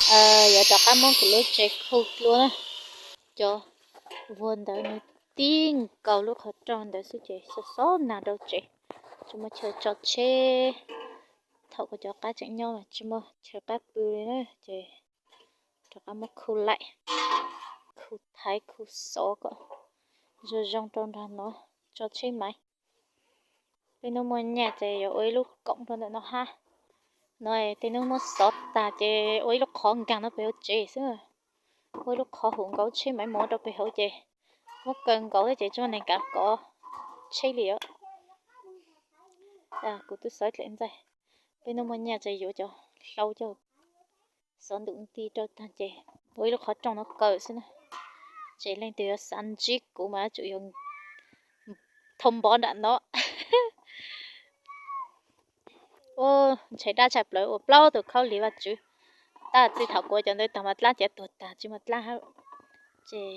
Yuav rov qab muab kuv lub tsev khu dua na. Cov vuag ntawd nws tib nkaus lub qhov rooj ntawd xwb ces xob xob nag rau tsev. Tsis muaj chaw tso tsheb. Thaum kuv cov qab tseem nyob mas tsis muaj chaw qab pw li na ces rov qab muab khu laim, khu thaiv khu xov kom zoo zoo rau nram no tso tsheb maiv. Tej hnub muaj nyiaj ces yuav ua ib lub koom rau ntawm no hab. No tej hnub muab xov tag ces ua ib lub qhov nkaag no pem hauv tsev xwb. Ua ib lub qhov hum nkaus tsheb maiv mus rau pem hauv ces muab kaw nkaus thiab ces tsis muaj neeg kav kov tsheb li os. Kuv twb xov dlaim ntxaij. Tej hnub muaj nyiaj ces yuav cov hlau coj xov ntum nti rau tag ces ua ib lub qhov rooj no kaw xwb na. Ces leej twg yuav xav ntsib kuv mas yuav tsum yog thauj npov nram no. Ua ntshai dab tshaj plaws ua plaub tug khaub lig Vajtswv. Tab txij thaum kuv ua cov ntawd tag mas dlaab tsev tuag tag tsis muaj dlaab hab. Ces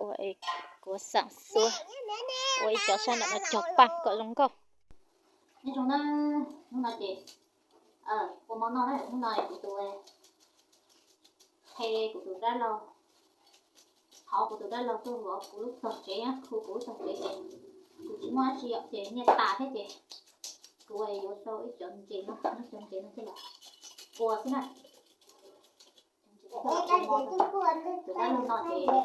ua kuv xaam xuab ua ib cov sab nram no cog paaj kom zoo nkauj. Nyob zoo na, hnub no ces ua mov noj na, hnub no kuv tus, qhe kuv tus dab laug, thov kuv tus dab laug tuaj vov kuv lub tog tsev, khu kuv lub tog tsev ces kuv tsis muaj dab tsi yom ces nyiaj tas thiab ces kuv yuav tau ib cov ntses no, ib cov ntses no coj los ua xwb na. Tus dab laug no ces kuv mam li ua,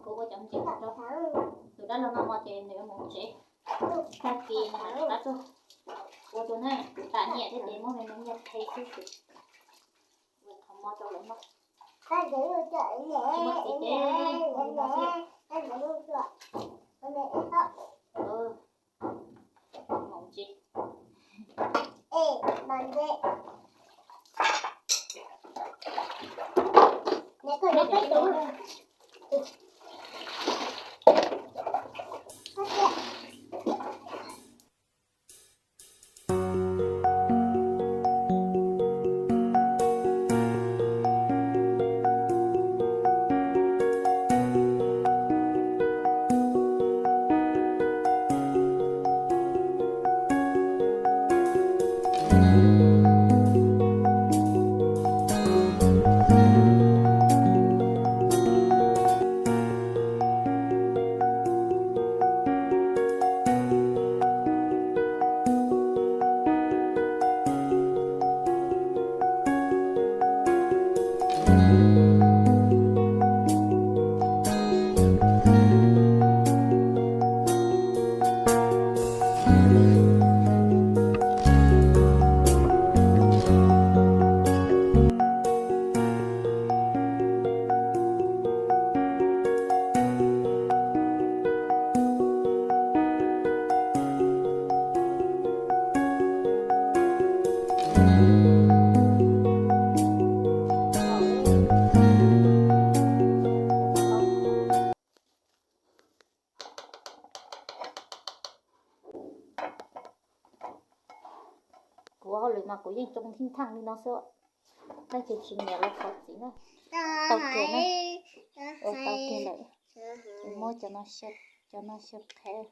kuv ua cov ntses rau tus dab laug no no ces nws yuav mus tsev. Tag kis nws mam rov qab tuaj ua dua na, kuv tas nyiaj thiab ces muab me me nyiaj qhe xwb ces ua qhov mov rau lawv noj. Tsis muaj txiv ces ua li no xwb. Mus tsev. Kuv hauj lwm mas kuv yeej tsoo thib thaaj li no xwb, tab sis tsis nyiam lawv qhov txiv na. Tau kiag na, ua tau kiag lawm. Muab cov no, cov no xyaw qhev.